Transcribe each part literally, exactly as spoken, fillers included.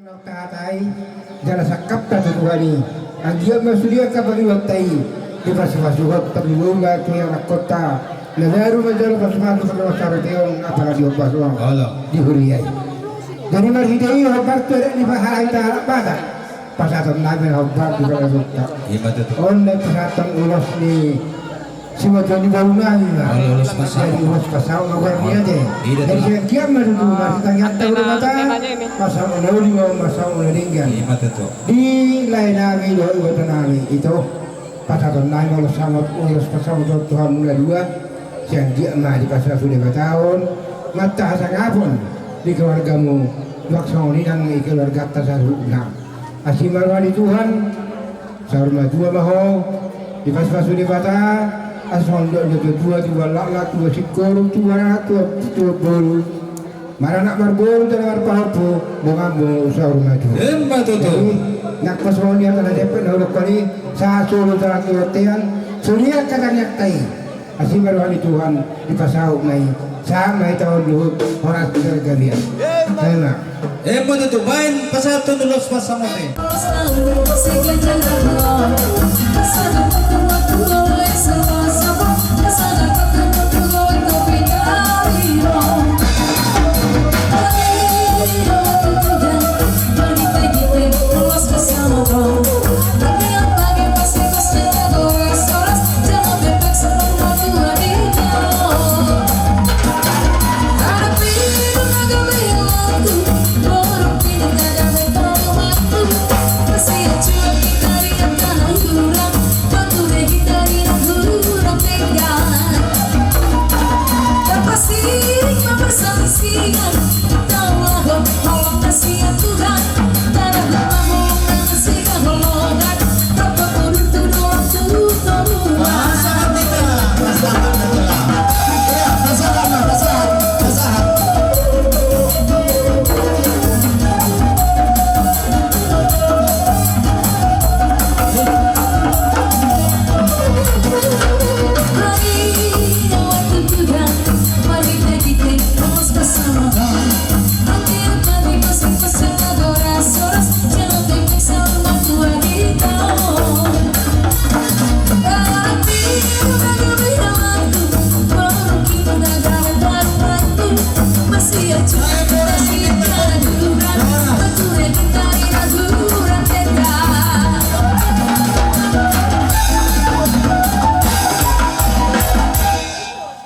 Tahatai jala sangkapta tu Tuhan i. Anggiat ma sude angka pangidoanta i dipasupasuhon, parlilongan tu ianakkonta na baru manjalo pasupasu, pasupasu saroteon apala di ombas on di huria i. Jadi marhite i hombar tu adat ni pahalak, pahalak Batak, pasahaton nami na hombar di pahalak Batak. On na pasahaton ulos ni Simatua ni baru nami ma. Jadi ulos pasaut ma goar ni ate. Jadi sian dia ma tutu ma sitangiang tahu mata. Pasaut na uli ma, pasaut na denggan. Di lae nami dohot iboto nami ito. Pasahaton nami ma ulos samot, ulos pasaut tu hamuna dua. Sian dia ma dipasupasu Debata on, mata hasangapon di keluargamu. Bangsona nang i keluarganta saluhutna. Asi ma roha ni Tuhan. Saur matua ma ho dipasupasu Debata. Asa songon dok ni natuatua, tubuan laklak, tubuan singkoru, tubuan anak, tubuan boru, maranak marboru, tona marpahompu, donganmu saur matua. Emma tutu. Jadi nang songon i angka na dempet na hudokkon i, sahat solu sahat tu bontean, sude angka tangiangta i. Asi ma roha ni Tuhan, dipasaut ma i, sahat ma hita on luhut horas di sarigabean. Emma. Emma tutu, baen pasahathon ulos pasamote.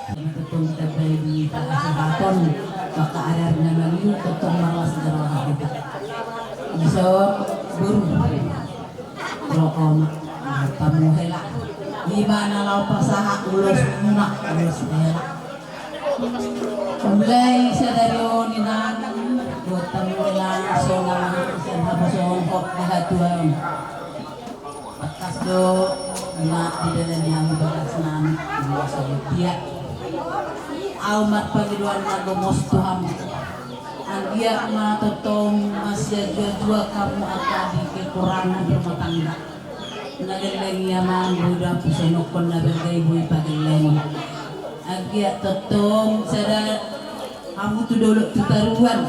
Tongtong tabai di pasahaton, maka ari-ari na mangihut tongtong marlas ni roha hita. Dison boru, ro ho ma, tamu hela. Ima na laho pasahat ulos muna, ulos hela. Mulai sadari on inang, dohot tamu hela, sonang sian haposoon hot di hatuaon. Tangkas do na didalani hamu bagas nami, na so dia. Ahu marpangidoan na gomos tu hamu. Anggiat ma tongtong masiajuajua hamu angka di kekurangan rumah tangga. Na gelleng i amang, boi do ampu sonangkon na bergai boi pagellengon. Anggiat tongtong sada hamu tu dolok tu toruan,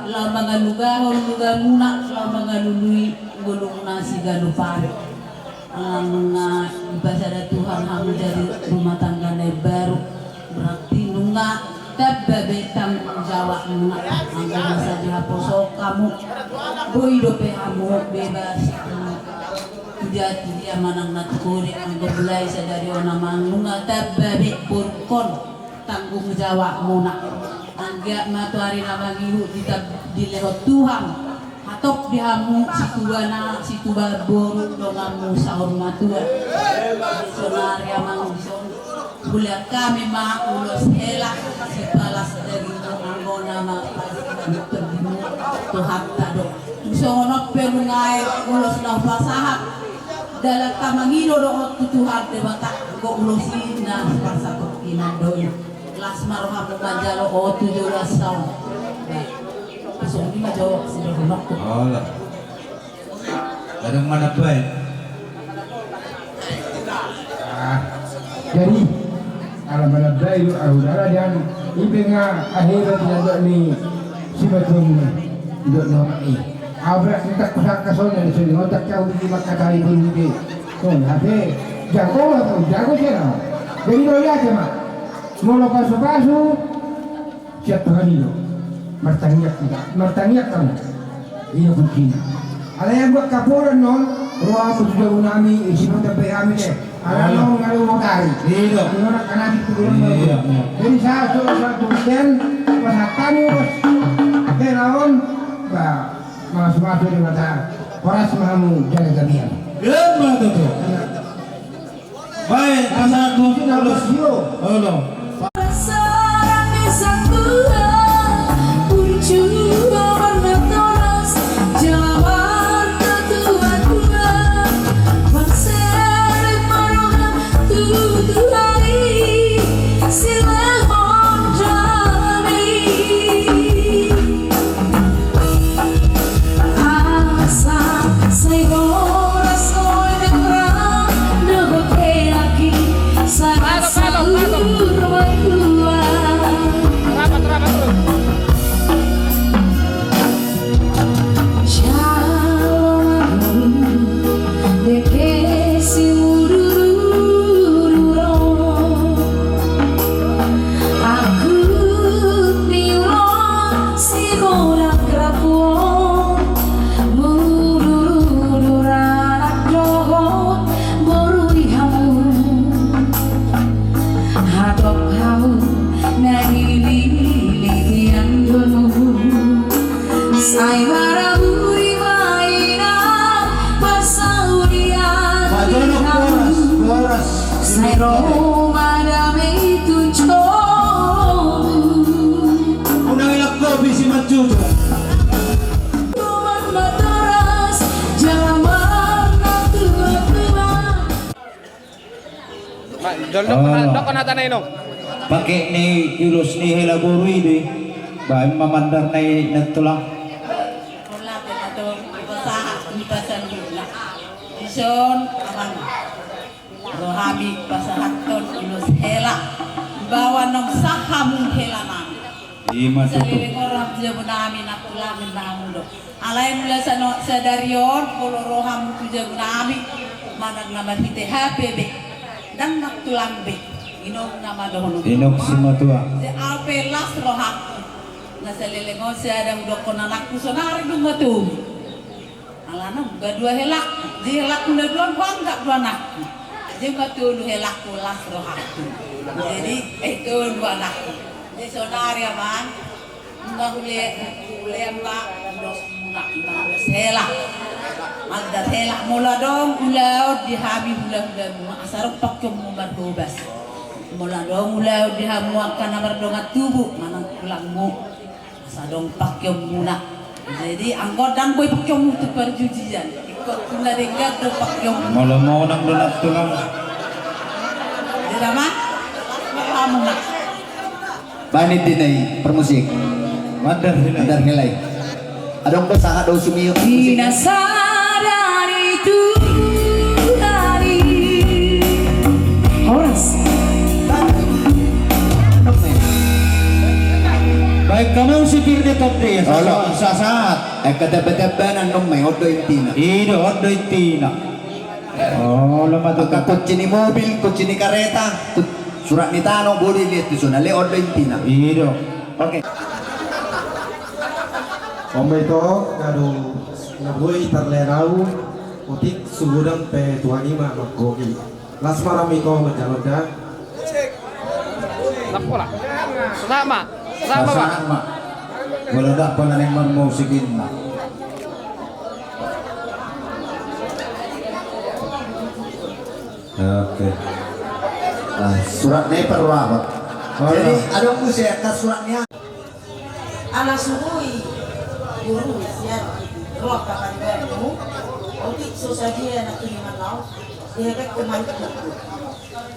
laho mangalugahon lugamuna, laho mangalului ngolumuna siganup ari. Nunga dipasada Tuhan hamu jadi rumah tangga na imbaru, berarti nunga tamba be tanggung jawabmuna. Anggo masa dihaposo hamu, boi dope hamu bebas. Tudia-tudia manang na tu kode, anggo mulai sadari on amang nunga tamba be borungkon tanggung jawabmuna. Anggiat ma tu ari na mangihut ditab-, dilehon Tuhan hatop di hamu situana, situan boru donganmu saur matua. Sonari amang dison, hulean hami ma ulos hela sipalas dagingmu, anggo na ma palas dagingmu, Tuhanta do. Songon on pe nunga aek ulos na hupasahat. Dalan ta mangido dohot tu Tuhan Debata, anggo ulos i na sipasahat inang do i. Las ma rohamu manjalo, o tu jolo asa on. Songon i ma jo sidohononku. Ola. Adong manambai. Ah, jadi ala manambai do ahu dala di anu. I pe nga ahera di andok ni simatua muna i, andok ni omak i. Au berat ni tak kusangka songon na di sini, otak kau di mangkatai bulu di. Songon na pe, jago ma tu, jago sena. Jadi do ya ma. Molo pasu-pasu, siap Tuhan i do. Martangiang kita, martangiang hamu. Ia kuncina. Alai anggo angka podan on, rohamu tu jabu nami, isi ma tabe hami de. Alai on ngaru motari. Iya. Menolak kanabik tu gurun. Iya. Jadi sahat so satu persen, pasahat hamu bos. Oke, lawan. Ba, masumasu di mata. Horas ma hamu jala gabe. Iya, betul. Baik, pasahat tu. Olo. Sai maraburi ma inang, pasaurian. Majonok, boras, boras. Sai ro ma dame tu jolomu. Unang ilak kopi si mancucu. Tuman matoras, jaman na tua-tua. Ma, jolo dokkon, dokkon hata na inong. Pake ni ulos ni hela boru i do i. Baen ma mandar na i nantulang. Pola pe mato pasahat ni pasan guna. Dison amang. Rohami pasahathon ulos hela. Bawa nong saha mung hela nami. Ima tutu. Saleleng on roham tu jabu nami nantulang, hamu do. Alai mula sadari on, molo roham tu jabu nami, manang na marhite hape be, ndang nantulang be, inong nama dohonon. Inong simatua. Jadi au pe las rohangku. Na saleleng on sada hudokkon anakku, sonari dung matolu. Alana mungka dua helakku, jadi helakku na dua on huanggap do anakku. Jadi mungka tolu helakku, las rohangku. Jadi, eh, tolu anakku. Jadi sonari amang, nunga hule, hulean ma ulos muna, ima ulos hela. Mandar hela, molo adong ulaon di hami hulahula muna, asa adong pangkeonmu marhobas. Molo adong ulaon di hamu angka na mardongan tubu, manang tulangmu. Asa adong pangkeonmuna. Jadi, anggo ndang boi pangkeonmu tu parjujian. Ingkon tu na denggan do pangkeonmu. Molo monang do nantulang. Jadi, ama? Hamu na. Baen intina i, parmusik. Mandar hela i. Mandar hela i. Adong do sahat do sumiu. Di na sadari tu hari. Horas. Baen hamu sipir ni tondi, olo. Sasahat. Eh, angka tamba-tambanan nong ma i, on do intina. I do, on do intina. Olo ma tutu. Angka kunci ni mobil, kunci ni kareta, kun-, surat ni tano, boi diliat tu son, alai on do intina. I do. Oke. On ma ito, gabe na boi tarlean au, otik so godang pe Tuhan i ma manggohi. Las ma roham ito manjalo da. Lapo lah. Sahat ma. Sahat ma, Pak. Sahat ma. Molo ndang pe na naeng marmusik inna. Oke. Nah, surat ni parroha. Jadi, adong muse angka surat ni. Ala sugoi boru sian roha pangaribanmu, otik so sadia na kiriman laos, dihepek tu manik.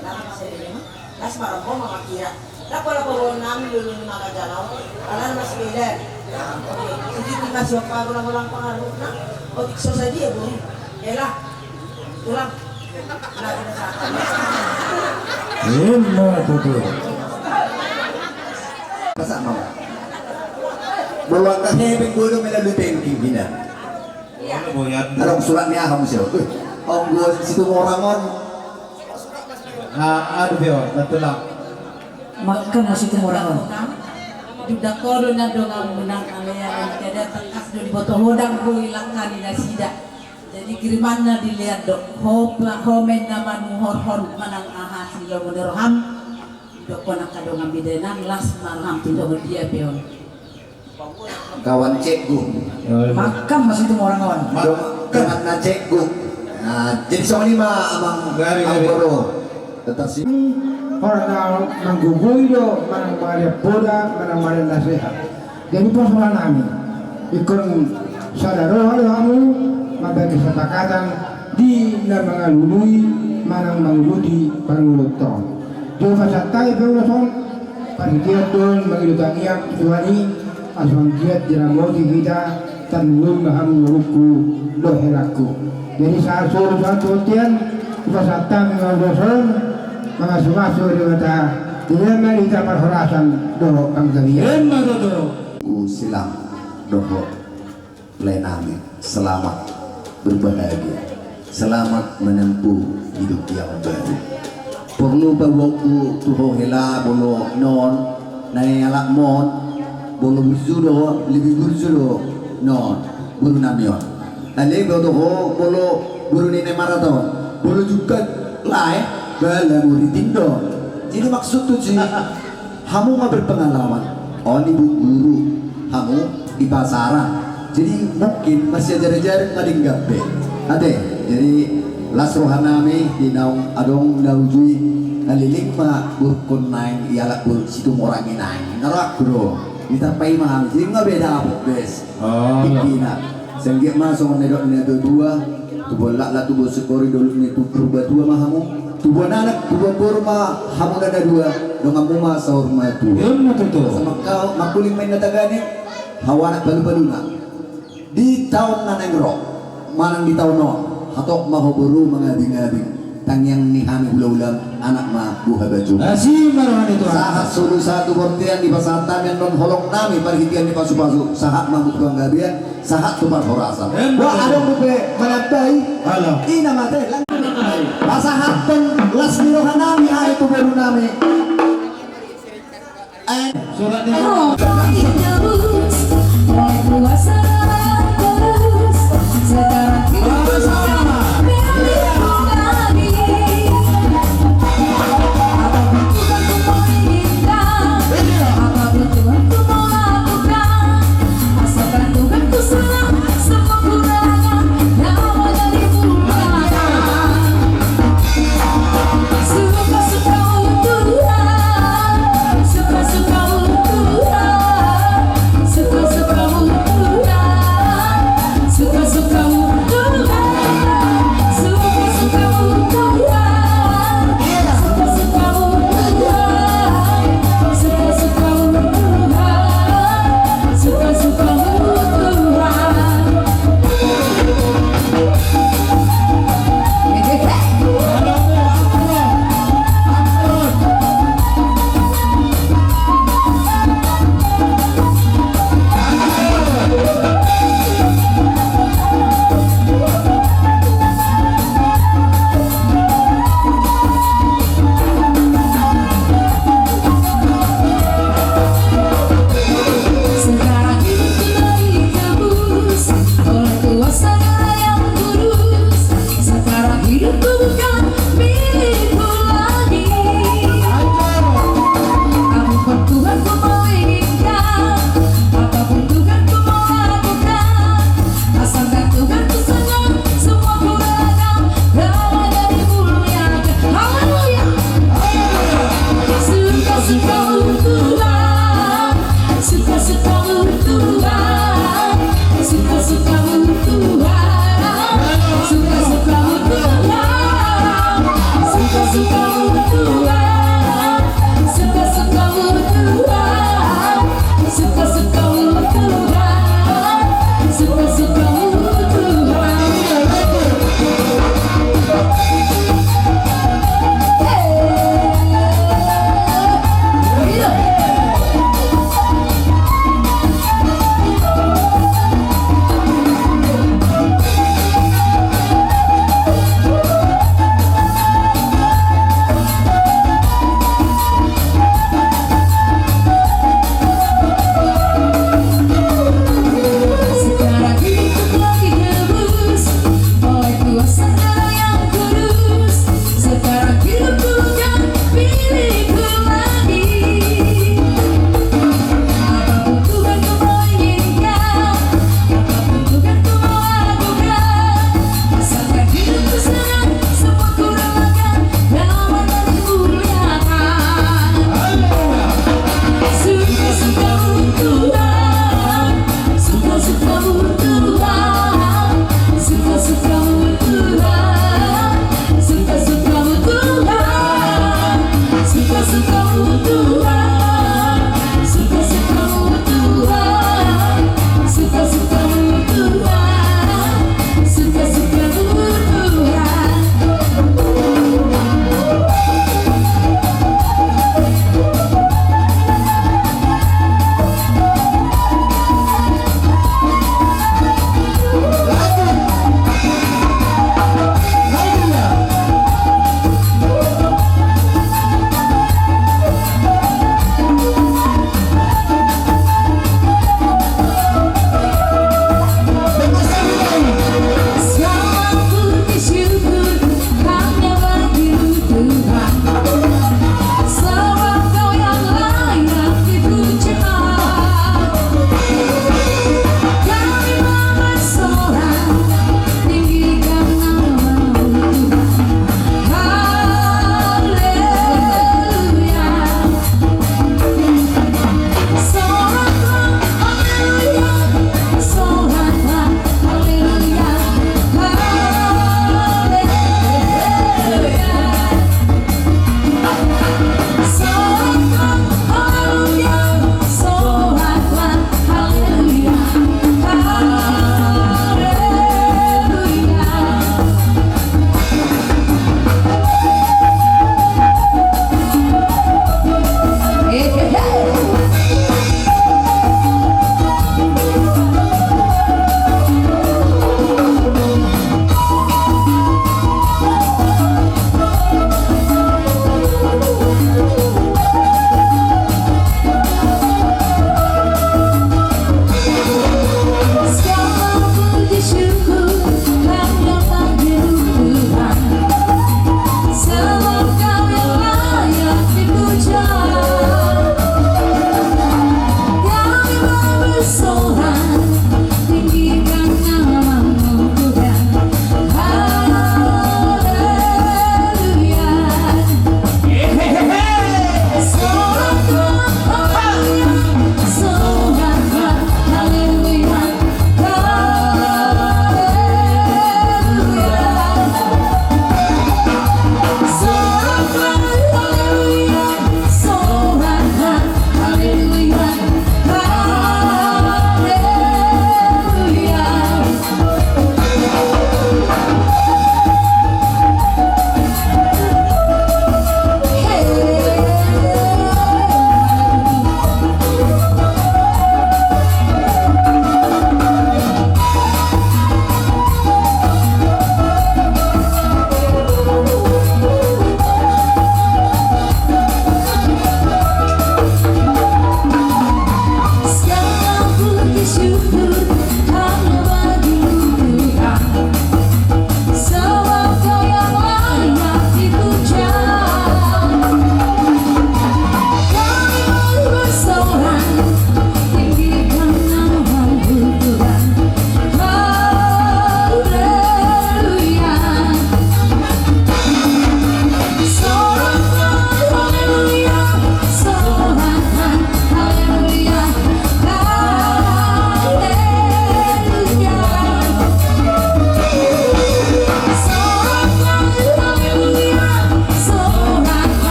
Nah, saya bilang, las ma roham ma mangkira. Lapo, lapo, boru nami lulu ni mama jalau, ala na mas beda. Oke, jadi di mas yopa bola-bola pangaruhna, otik so sadia boru. Ela. Ulang. Ima tutu. Masa mau? Bawa ka hepeng bodo mela luteng kingkina. Adong surat ni aha muse on? Onggo Situmorang on. Ah, aduh, Beo, betul lah. Mangkan ma Situmorang on. Didok ho do na dongan manang alean, jadi tangkas do diboto ho, ndang boi langka ni nasida. Jadi kirimanna dilean do, ho pa, ho ma na manuhorhon manang aha silomo ni roham. Didok ho nang angka dongan bida, nang las ma roham tu songon dia pe on. Kawan cekgu. Mangkan ma Situmorang on. Dongan na cekgu. Nah, jadi songon i ma amang. Gari, gari. Amang boru. Tetap si. Horta manggogoi do, manang mangaliat poda, manang mangaliat nasehat. Jadi pos roha nami. Ingkon sada roha do hamu, mambahen kesepakatan di na mangalului, manang manguduti pangurupion. Di pasahat hami pe ulos on, parhitean do on mangido tangiang tu Tuhan i, asa anggiat diramoti hita, tarlumobi ma hamu ngolungku dohot helangku. Jadi sahat solu sahat bontean, hupasahat hami ma ulos on, mamasumasu Debata, dilehon ma di hita parhorasan dohot panggabean. Emma tutu. Usilang dohot lae nami, selamat berbahagia, selamat menempuh hidup yang baru. Porlu paboaonku tu ho hela, molo non na nialapmon, molo burju do, lebih burju do non boru nami on. Alai boto ho molo boru ni na marata on, molo jungkat lae, ba lam uriting do. Jadi maksudhu si Hamu ma berpengalaman, on ibu guru, hamu di pasaran. Jadi mungkin masiajar-ajar ma denggan be. Ate, jadi las roha nami di naung adong na uju i, na leleng ma borukkon naeng, ialap boru Situmorang i naeng. Naro aku do, ditambai ma hami, jadi nga be dapot bes. Oh, iya. Tingkina. Sanggiat ma songon na nidok ni na tua-tua, tubuan laklak, tubuan singkoru, dolok ni tubu Purbatua ma hamu. Tubuan anak, tubuan boru ma hamu na dua, donganmu ma saur matua. Emma tutu. Asa mangkuling ma inna tagane, hau anak palu-paluna. Di taon na naeng ro, manang di taon on, hatop ma ho boru mangabing-abing. Tangiang ni hami hula-hula, anak ma boha baju. Asi ma roha ni Tuhan. Sahat solu sahat tu bontean, dipasahat hami annon holong nami parhitean ni pasu-pasu, sahat ma hamu tu panggabean, sahat tu parhorasan. Emma tutu. Wah, adong dope manambai. Halo. Ina mate lang. Pasahathon las ni roha nami, ari tu boru nami.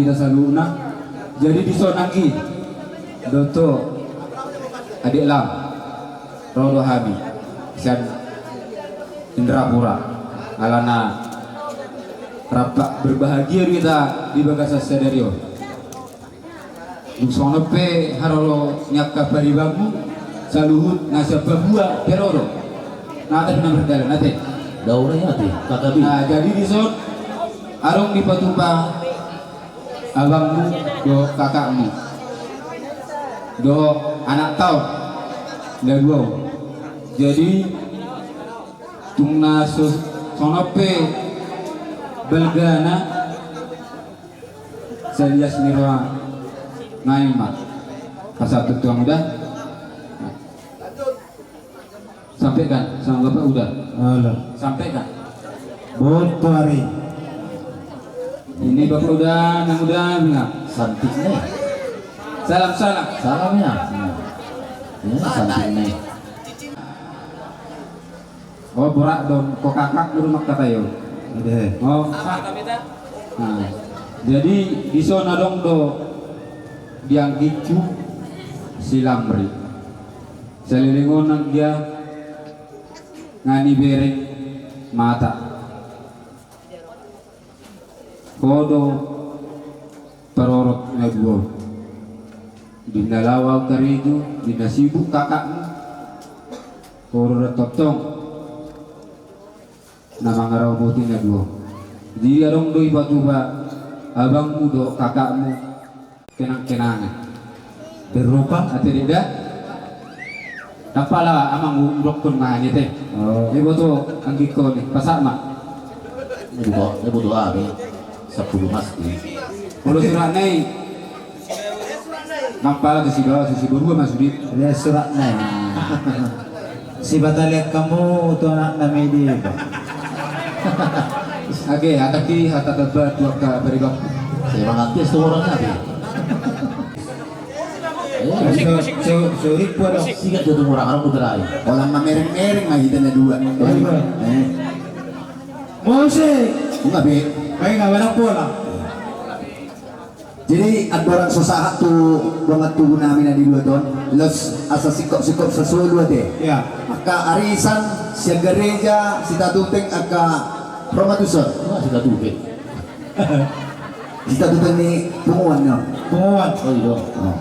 Hita saluhutna. Jadi dison anggi dohot adek lam, ro do hami sian Indrapura alana rap berbahagia do hita di bagasan sadari on. Dung songon on pe haroro ni angka paribanmu saluhut na sian Papua pe ro do. Nang ate pe na mardalan ate. Daura i ate, kakak bi. Nah, jadi dison adong dipatupa abangmu dohot kakakmu dohot anakta on na dua on. Jadi tung na so-, songon on pe balgana, sai lias ni roha nami ma pasahat tu angka uda. Sampaikan sama bapak uda. Halo. Sampaikan. Boto ari. Ini bapak uda, nang uda bilang. Santik ne. Salam, salam. Salam ya. Hmm. Ini santik ne. Oh, borat do on, ko kakak di rumah kata yo. Ede. Oh. Nah, jadi dison adong do di anggingku si Lamri. Saleleng on nang dia nga nibereng mata. Ho do parorot na dua on. Di na laho au karejo, di na sibuk kakakmu, ho do tongtong na mangaramoti na dua on. Jadi adong do ipatupa abangmu dohot kakakmu kenang-kenangan. Berrupa ate deda. Ndang pala amang udokkon ma ni ate. Oh. Iboto anggingkon i, pasahat ma. Iboto, iboto abi. Sampulu mas di. Molo suratna i. Ndang pala tu si baoa, tu si borua ma sude. Lihat suratna i. Sibatalian hamu tu anaknami di. Age, hata ki, hata tamba tu angka paribanmu. Semangat dia tu orangnya abi. Eh, so, so, sorry, gua dong. Sikat dia tu orang, orang udah lain. Orang mamereng-mereng ma hita na dua. Iya. Eh. Musik. Enggak be. Baik, enggak, barang pola. Jadi andorang so sahat tu dongan tubu nami na di dua on, laos asa singkop-singkop sasolu ate. Iya. Angka arisan sian gareja Sitatuteng angka ro ma tuson. Wah, Sitatuteng. Sitatuteng ni punguan no. Punguan. Oh iya. Oh.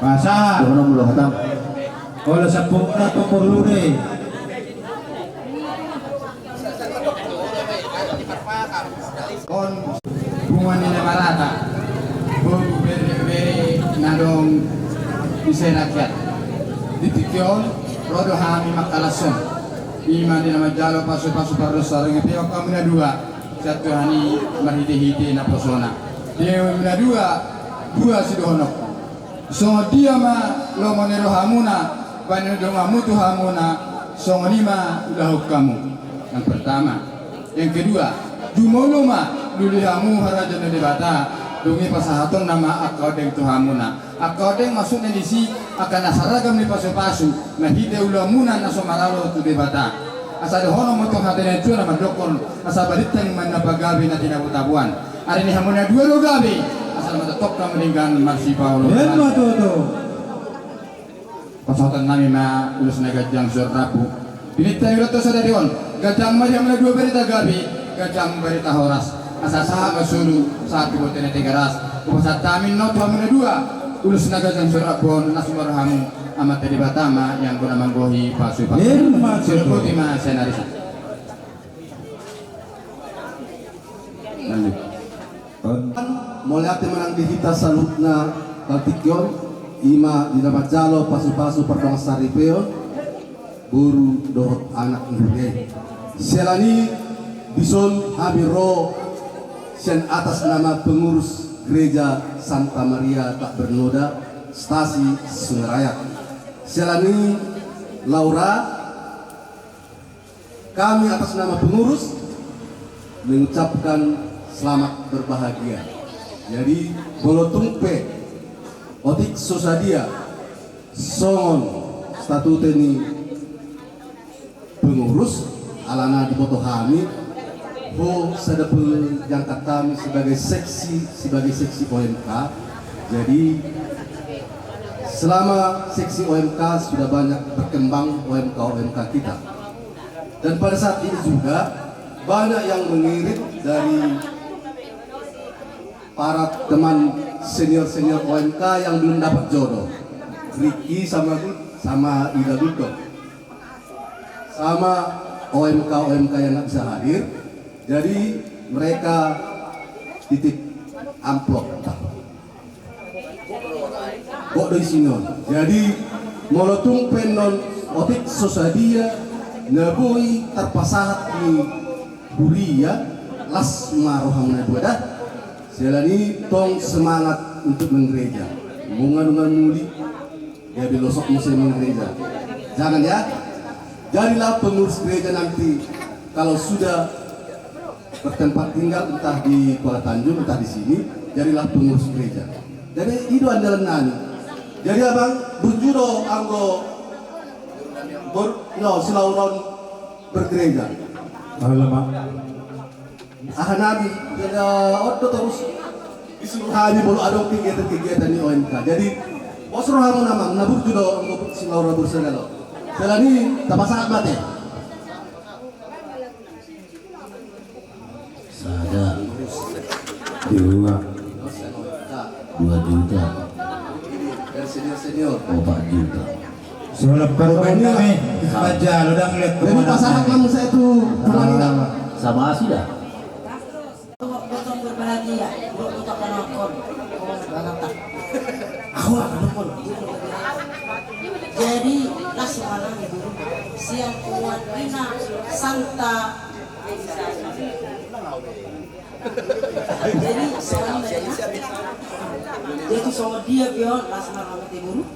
Pasahat. Dohonon molo hatang. Olo sampurna tu porlu de. On punguan ni na marata. Boru bere-bere na adong di se rakyat. Di tingki on ro do hami mangkalashon. Ima di na manjalo pasu-pasu pardosa ringan pe hamu na dua. Sian Tuhan i marhite-hite naposona. Di hamu na dua, dua sidohononku. Songon dia ma lomo ni rohamuna, bahen ni donganmu tu hamuna, songon i ma ulahon hamu. Yang pertama. Yang kedua, jumolo ma lului hamu harajaon ni Debata, dung i pasahatonna ma angka ondeng tu hamuna. Angka ondeng maksudna disi, angka na saragam ni pasu-pasu, na hite ulaonmuna na so maralo tu Debata. Asa dohonon ma tu hata ni natuatua na mandokkon, asa balintang ma na pagabe na tinabo-taboan. Ari ni hamu na dua do gabe, asa na matoktok hamu denggan marsipaoloan. Emma tutu. Pasahaton nami ma ulos na ganjang suang rambu. Pinangido nami tu sadari on, ganjang ma di hamu na dua barita gabe, ganjang barita horas. Asa sahat ma solu, sahat tu bontean na Tigaras. Hupasahat hami on tu hamu na dua, ulos na ganjang suang rambu on, las ma rohamu, Amanta Debata ma, yang guna manggohi pasu-pasu. Emma tutu. Siropoti ma sian ari sa. Lanjut. Mauliate ma nang di hita saluhutna, di tingki on, ima di na manjalo pasu-pasu pardongansaripeon, boru dohot anak ni huria i. Siala ni i, dison hami ro sian atas nama pengurus Gereja Santa Maria Tak Bernoda, Stasi Sungai Rayak. Siala ni i, Laura, kami atas nama pengurus mengucapkan selamat berbahagia. Jadi, molo tung pe otik so sadia songon statute ni pengurus, alana diboto hami, Ho sada pejangkat kami sebagai seksi, sebagai seksi O M K. Jadi selama seksi O M K sudah banyak berkembang O M K O M K kita. Dan pada saat ini juga banyak yang mengirit dari para teman senior-senior O M K yang belum dapat jodoh. Ricky sama Gu-, sama Ida Gudok. Sama O M K O M K yang nggak bisa hadir. Jadi mereka titip amplop. Bok do isi on. Jadi molo tung pe annon otik so sadia na boi tarpasahat ni huria, las ma roham na dua da. Siala ni tong semangat untuk menggereja. Mungan-mungan muli, gabe losok muse menggereja. Jangan ya. Jadilah pengurus gereja nanti kalau sudah bertempat tinggal entah di Kuala Tanjung entah di sini, jadilah pengurus gereja. Jadi i do andalan nami. Jadi abang burju do anggo bor-, no, silauron bergereja. Alamak. Aha nami, jadi on do torus disuruh hami molo adong kegiatan-kegiatan ni O M K. Jadi pos rohamuna amang, na burju do anggo silauron bergereja. Siala ni tapasahat ma ate. Sada. Dua. Dua juta. Opat juta. Soal apa kami? Baca lo dah ngeliat. Jadi pasangan kamu saya tuh. Sama sudah. Gotong berbahagia, gotong kanakon. Aku akan dukun. Jadi las malam itu siang kuat ina santa. Jadi soalnya jadi soal dia pion las malam itu guru.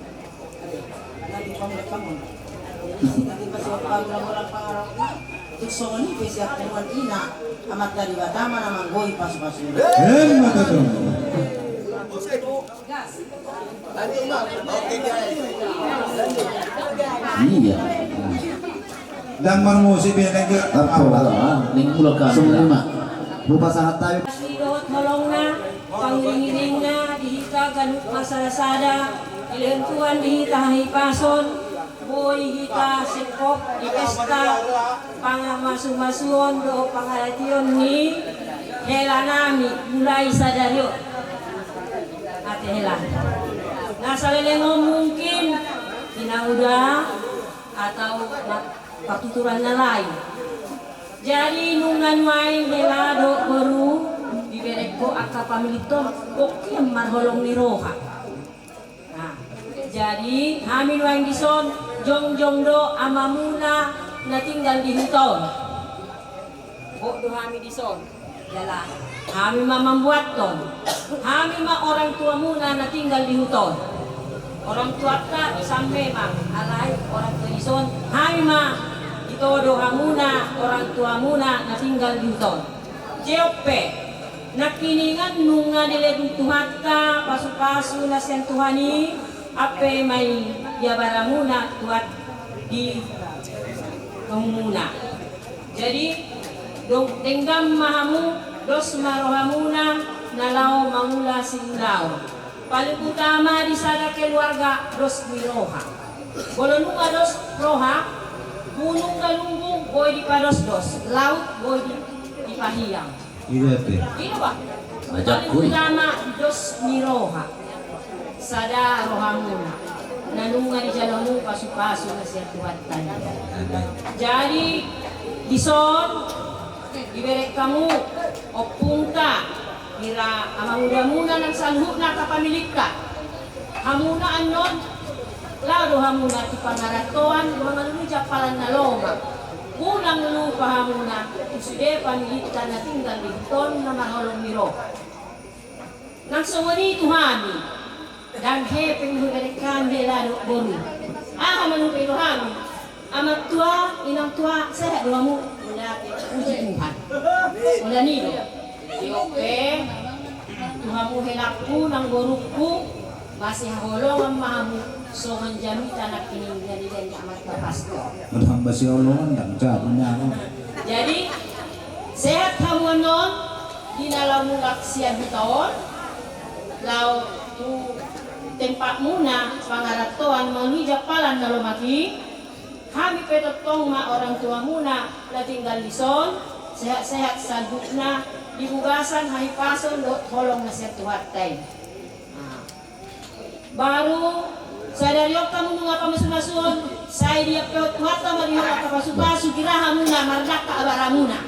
Tung songon i pe sian punguan ina, Amanta Debata ma na manggoi pasupasu. Emma tutu. Iya. Ndang marmusik be nengke. Apa? Ning mulak kan. Semua. Lupa sahat tayo. Dohot holongna, pangiring-iringna di hita ganup marsada-sada, dilehon Tuhan di hita hahipason, boi hita singkop di pesta pangamasu-masuon dohot pangarateon ni hela nami mulai sadari on. Ate hela. Na saleleng on mungkin hinahuda atau na partuturan na lain. Jadi nunga nuaeng hela dohot boru, diberengko angka pamilitton, bongkian marholong ni roha. Nah, jadi hami nuaeng dison jongjong do amamuna na tinggal di huta on. Bot do hami dison. Jala hami ma mambuathon. Hami ma orang tuamuna na tinggal di huta on. Orang tuanta dison memang, alai orang tua dison hami ma ito do hamuna orang tuamuna na tinggal di huta on. Jop pe nangkiningan nunga dilehon Tuhanta pasupasu na sian Tuhan i, ampe ma i diabaramuna tuat di hamuna. Jadi denggan ma hamu, dos ma rohamuna na laho mangula siulaon. Paling utama di sada keluarga dos ni roha. Molo nunga dos roha, gunung galunggung boi dipadosdos, laut boi dipahiang. Paling utama dos ni roha. Sada rohamuna na nunga dijalo hamu pasupasu na sian Tuhanta i. Jadi dison dibereng hamu ompungta, hira amangudamuna nang saluhutna angka pamilitta. Hamuna annon laho do hamuna tu pangarantoan mangalului jampalan na lomak. Unang lupa hamuna tu sude pamilitta na tinggal di huta on na marholong ni roha. Nang songon i tu hami, ndang hepeng hubereng hami hela dohot boru. Aha ma na hubereng hami? Amang tua, inang tua, sehat do hamu? Mauliate, puji Tuhan. Mauliate do. Jop pe tu hamu helangku nang borungku, masihaholongan ma hamu songon jamita nangkiningan dilehon ni amanta pastor. Molo hamba sihaholongan ndang jabu nyawa. Jadi Sehat hamu annon, di na laho mulak sian huta on, laho tu tempatmuna pangarantoan mangihut jampalan na lomak i. Hami pe tongtong ma orang tuamuna na tinggal dison, sehat-sehat saluhutna di bagasan hahipason dohot holong na sian Tuhanta i. Baru sadari on hamu nunga pamasumasuon, sai diampehon Tuhanta ma di ho angka pasupasu, gira hamuna mardangka abaramuna.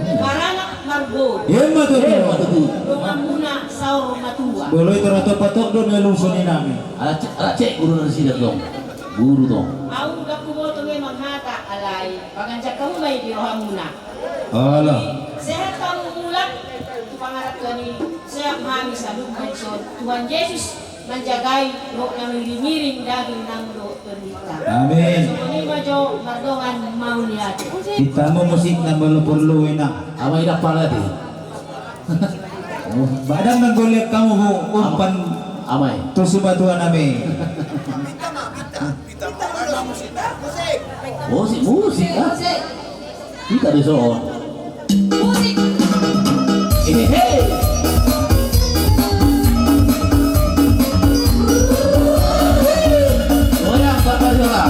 Maranak marboru. Emma tutu. Emma tutu. Donganmuna saur matua. Molo i tora topa tong do na luson i nami. Ala cek, ala cek guru na sidak dong. Guru dong. Au ndang huboto memang hata, alai paganjang hamu ma i di rohamuna. Ala. Sehat hamu mulak tu pangarantoan i, sehat ma hami saluhutna dison. Tuhan Jesus manjagai, dohot na mangiringiring daging nang dohot tondinta. Amin. Songon i ma jo, mardongan mauliate. Hita ma musik na molo porlu i na. Ama i na pala di. Badan na goliat hamu, bu, umpan. Ama i. Tu simatua nami. Musik, musik, ah. Hita do dison. Musik. Hehehe. Goyang, Bapak Jola.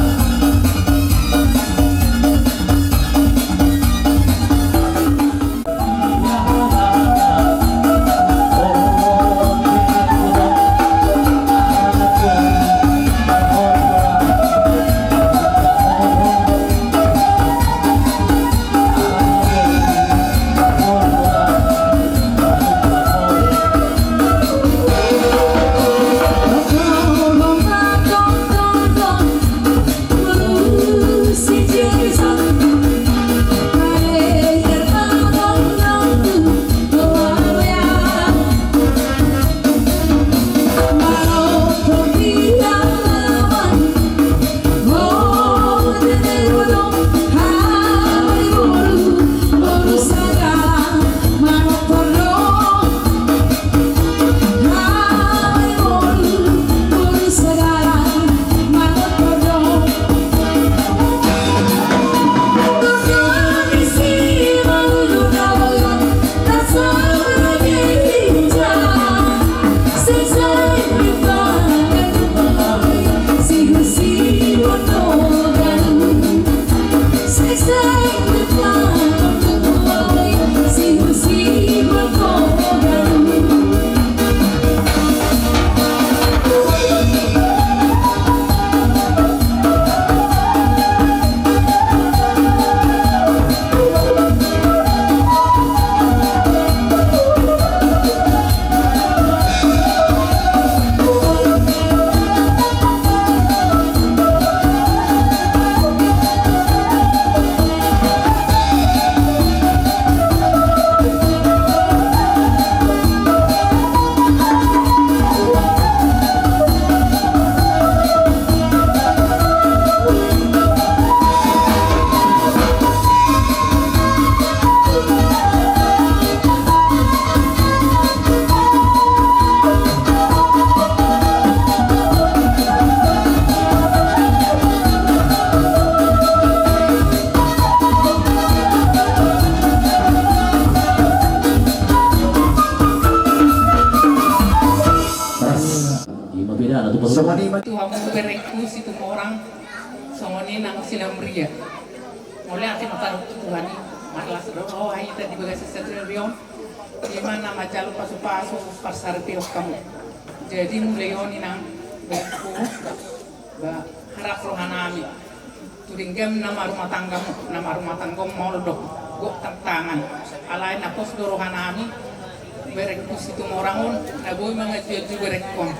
Ima bedana tu pasu. Songon i ma tu hamu berengku Situmorang, songon i nang Sinambria. Mauliate ma taringot tu Tuhan i, marlas do roha hita di bagasan sadari on. Ima na manjalo pasupasu parsaripeon hamu. Jadi mulai on inang, berengku, ba, harap rohanami. Tu denggan na marumah tangga, na marumah tangga on maol do, gok tantangan. Alai na pos do rohanami, berengku Situmorang on, na boi manganju-anju berengkon.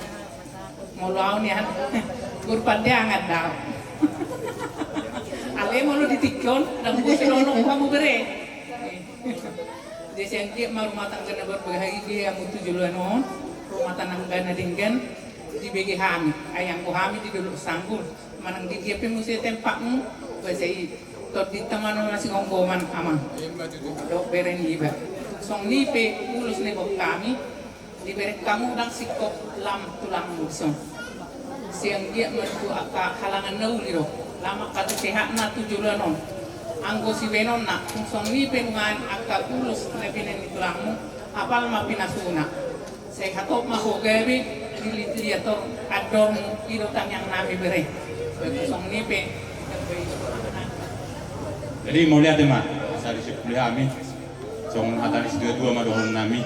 Molo au nian, guru pandeangan do au. Alai molo di tingki on, ndang boi sidohonon hamu bere. Jadi sian dia ma rumah tangga na berbahagia hamu tu joloan on, rumah tangga na denggan, dibege hami, ai anggo hami di Dolok Sanggul, manang di dia pe muse tempatmu, ba sai tondinta ma na sigomgoman amang. Dohot bere niba. Songon i pe ulos na diboan hami, di bereng hamu ndang singkop lam tulangmu dison. Sian dia ma tu angka halangan na uli do, lam angka tu sehatna tu joloan on. Anggo sibaenonna, tung songon i pe nuaeng angka ulos na binaen ni tulangmu, apal ma pinasuna. Sai hatop ma ho gabe, dililiat ho andormu, i do tangiang nami bere. Tung songon i pe. Jadi mauliate ma, asa disipuli hami. Songon hata ni situatua ma dohonon nami.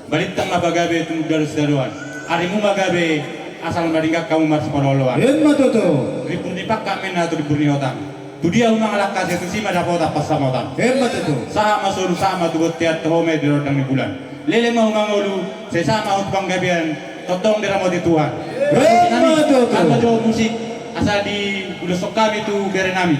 Balintang ma pagabe tumundalhon sitadoan. Arimu ma gabe asal madenggan hamu marsipaolooloan. Emma tutu. Rimbur ni pangkatmi na tu rimbur ni hotang. Tudia humangalangka sai tusi ma dapotan pansamotan. Emma tutu. Sahat ma solu sahat ma tu bontean, toho ma i di rondang ni bulan. Leleng ma humangolu sai sahat ma hamu tu panggabean, tongtong diramoti Tuhan. Emma tutu. Anggo jo musik asa diuloshon hami tu bere nami.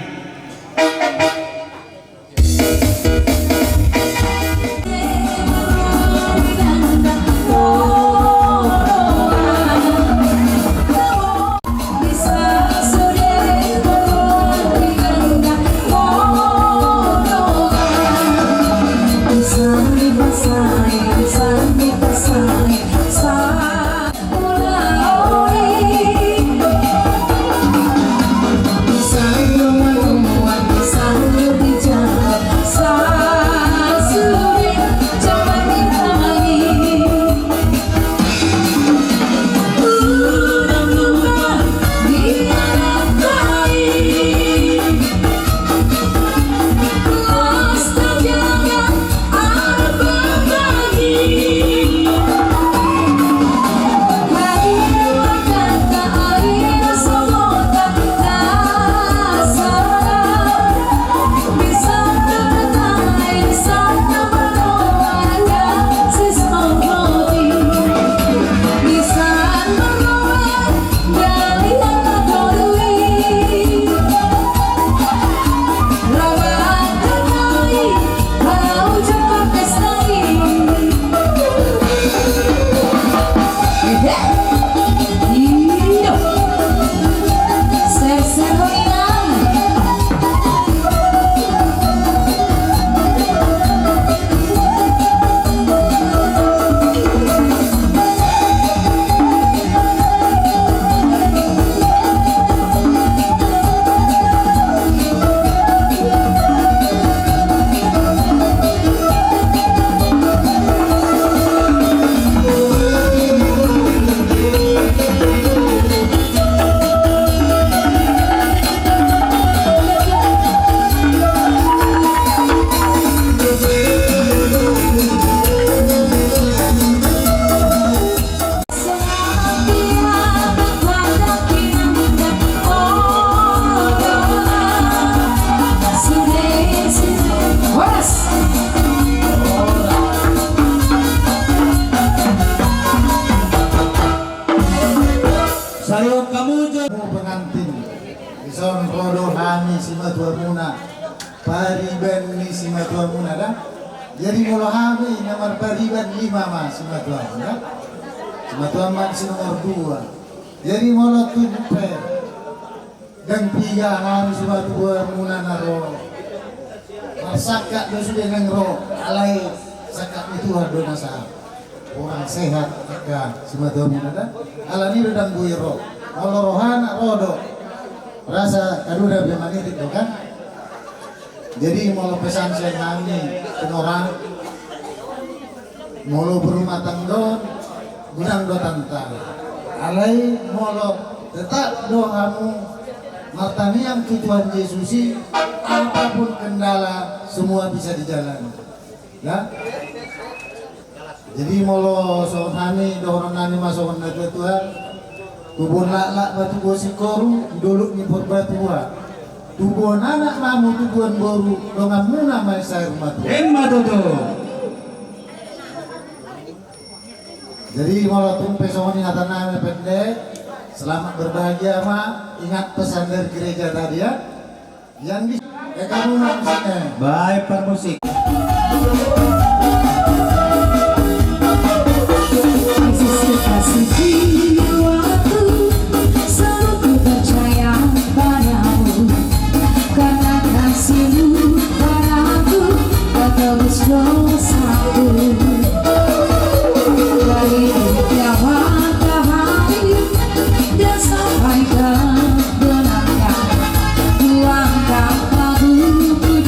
Saluhut hamu jo pengantin. Dison ro do hami simatuamuna. Pariban ni simatuamuna da. Jadi molo hami na marpariban lima ma simatuamuna. Simatuam ma si nomor dua. Jadi molo tung pe dang piga hami simatuamuna na ro, marsangkap do sude naeng ro, alai sangkap ni Tuhan do na sahat. Kurang sehat angka simatuamuna da. Alani do dang boi ro. Molo rohana ro do. Rasa kadura be manitik do kan. Jadi molo pesan sian hami Tenggorahan, molo berumah tangga on godang do tantangan. Alai molo tetap do hamu martangiang tu Tuhan Yesus i, apapun kendala semua bisa dijalani. Ya. Jadi molo songon hami dohonon nami ma songon natuatua, tubuan laklak ma tubuan singkoru di dolok ni Purbatua. Tubuan anak ma hamu tubuan boru, donganmuna ma i saur matua. Emma tutu. Jadi molo tung pe songon i hata nami pendek, selamat berbahagia ma, ingat pesan dari gereja tadi ya. Yang di, eh, kamu mau di sini. Baik, permusik. Yesus kekasih jiwaku, selalu ku percaya padamu. Karena kasih-Mu padaku, kau tebus dosaku. Dari dunia matahari dan sampai ke Tuhan, Tuhan, Tuhan,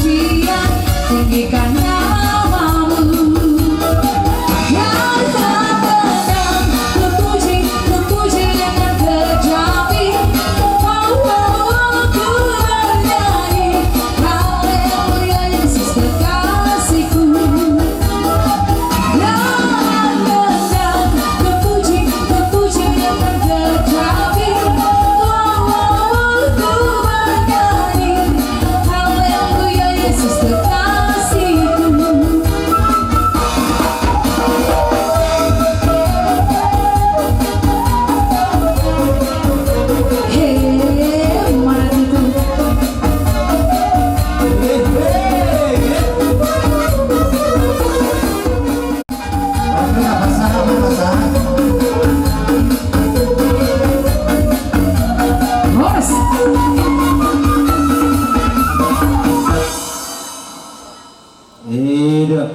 Ida.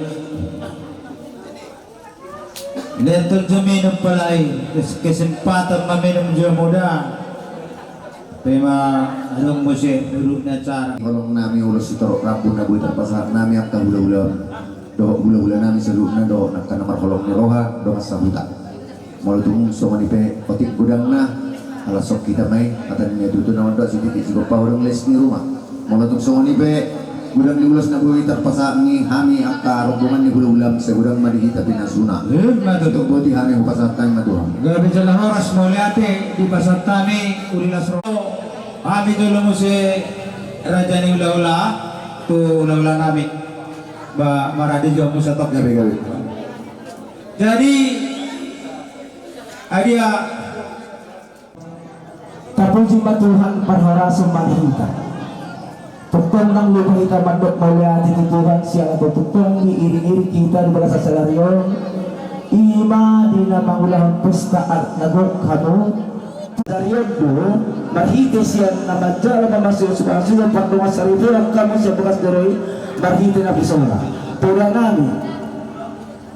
Lehon jo minum pala i, kes-, kesempatan maminum jo muda. Pe ma adong muse duduk na acara. Holong nami ulos sitorop rambu na boi tarpasahat nami angka hulahula. Dohot hulahula nami saluhutna dohot angka na marholong ni roha, dongan sahuta. Molo tung songon i pe otik godangna, ala songkita ma i, hata ni na tutu na mandok sititik sigompa, adong les ni ruma. Molo tung songon i pe godang ni ulos na boi tarpasahat ni hami angka rombongan ni hulahulam, sai godang ma di hita pinasuna. Ima tutu. Tung boti hami hupasahat hami ma tu hamu. Gabe jala horas mauliate dipasahat hami uli las ro. Hami jolo muse raja ni hulahula tu hulahula nami. Ba maradi jo muse tok. Gabe, gabe. Jadi, adia. Tapuji ma Tuhan, parhorasan ma di hita. Tongtong ndang lupa hita mandok mauliate tu Tuhan sian na tongtong diiring-iring hita di bagasan sadari on. Ima di na mangulahon pesta adat na gok hamu. Sadari on do marhite sian na manjalo mamasumasu pardongansaripeon hamu sian bagas joro i marhite na pesona. Poda nami.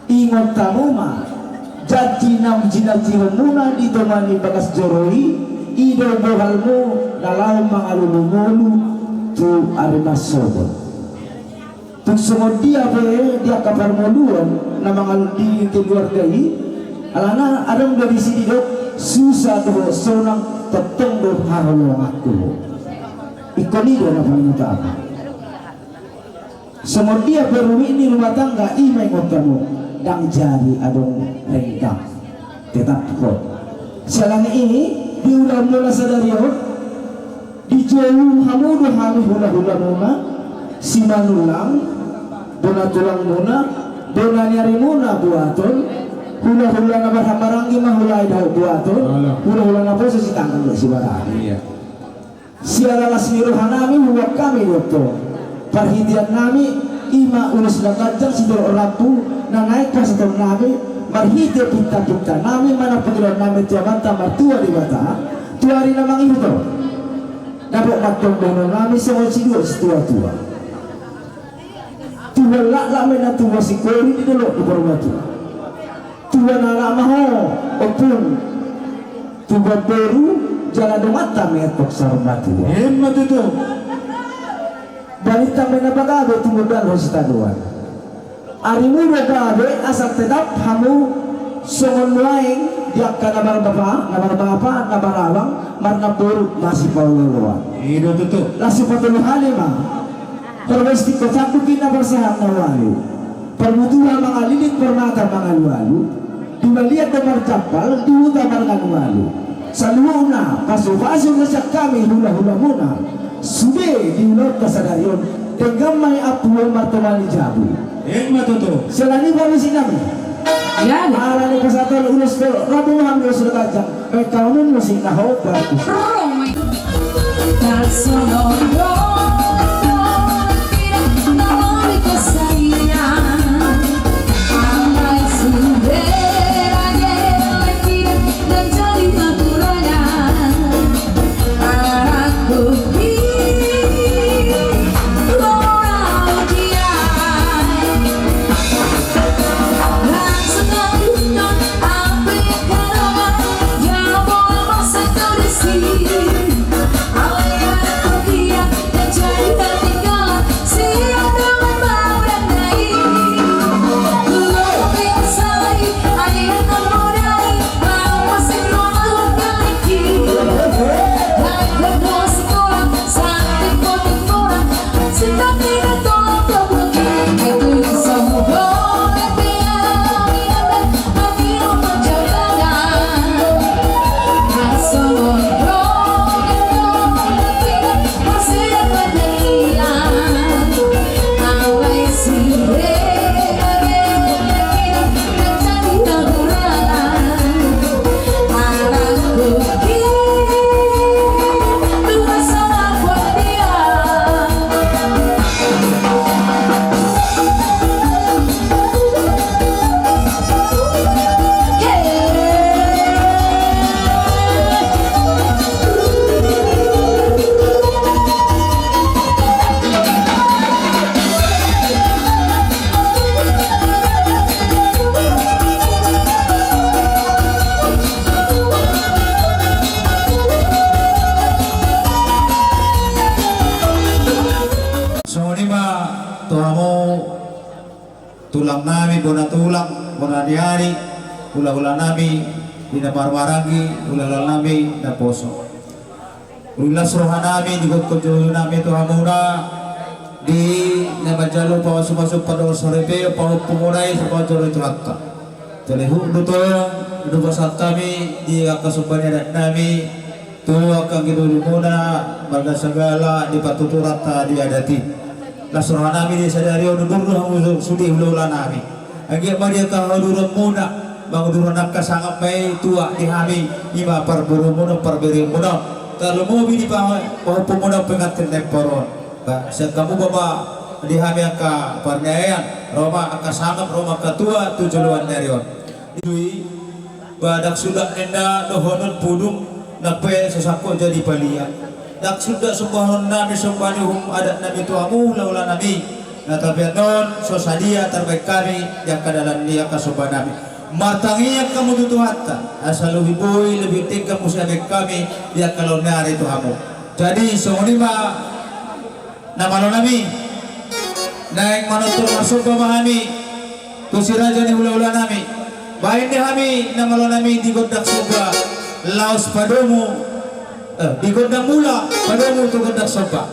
Ingot hamu ma, janji na jinanjihonmuna di tonga ni bagas joro i, i do bohalmu na laho mangalului ngolu tu ari marsogot. Tung songon dia pe di angka parngoluon na mangalului keluarga i, alana adong do disi didok, susa dohot sonang tongtong do haholonganku. Ingkon i do na paling utama. Songon dia pe rumit ni rumah tangga, ima ingot hamu, ndang jadi adong renggang. Tetap hot. Siala ni i, di ulaonmuna sadari on, dijou hamu do hami hulahulamuna, Simanullang, bona tulangmuna, bona ni arimuna Buaton, hulahula na marhahamaranggi ma hula i dohot Buaton, hulahula naposo Sitanggang dohot Sibarani. Siala las ni roha nami huboan hami do tong. Parhitean nami ima ulos na ganjang sitorop rambu na naeng pasahaton nami marhite pintapinta nami manang pangidoan nami tu Amanta Martua Debata tu ari na mangihut on. Dapot ma tong dohonon nami songon sidua situatua. Tubuan laklak ma inna, tubuan singkoru di dolok ni Purbatua. Tubuan anak ma ho, ompung. Tubuan boru jala donganta ma i antong saur matua. Ima tutu. Balintang ma inna pagabe tumundalhon sitadoan. Arimu do gabe asal tetap hamu songon nuaeng di angka na marbapa, na marbapa, na marabang, marnamboru, masipaolooloan. I do tutu. Las patolu hali ma. Parbosti pasahat tu hita parsahat na ualu. Parbutuha mangaliling, parmata mangalualu. Di balian do marjampal, di huta marnganualu. Saluhutna pasupasu ma sian hami hulahulamuna. Sude di ulaonta sadari on, denggan ma i ampuon martonga ni jabu. Ima tutu. Siala ni i, parmusik nami. Jadi. Ala ni pasahaton ulos do rambu, hami ulos do ganjang. Baik, kamu musik na ho bagus. Hamu tulang nami, bona tulang, bona ni ari, hula-hula nami di na marhahamaranggi, hula-hula nami na poso. Uli las roha nami, digokhon jolo nami tu hamuna, di na manjalo pamasu-masu, pado saripe, pahompu muna i, sapanjalo i tu hata. Jadi huk do tong, do pasahat hami di angka somba ni adat nami, tu angka anggi doli muna, marga Sagala, di patuturanta di adat i. Las roha nami di sadari on, udur do hamu sude hula-hula nami. Anggiat ma di angka hauduran muna, manguduran angka sangap ma i tuak di hami, ima parboruon muna, parbere muna. Tarlumobi di pa-, pahompu muna pengantin na imporon. Ba, sian hamu ba ma di hami angka parniaean, ro ma angka sangap, ro ma angka tuak, tu joloan ni ari on. Dui, ba ndang suda ninna dohonon pudung, nang pe so sangkot jadi palia. Ndang suda sombahonon nami somba ni uhum adat nami tu hamu hula-hula nami. Na tapi annon so sadia tarbaen hami di angka dalan ni angka somba nami. Martangiang hamu tu Tuhanta, asa lobi boi, lobi denggan muse baen hami di angka laon ni ari tu hamu. Jadi songon i ma na malo nami, naeng manortor marsomba ma hami tu si raja ni hula-hula nami. Baen di hami na malo nami di gondang somba laos padomu, eh, di gondang mula padomu tu gondang somba.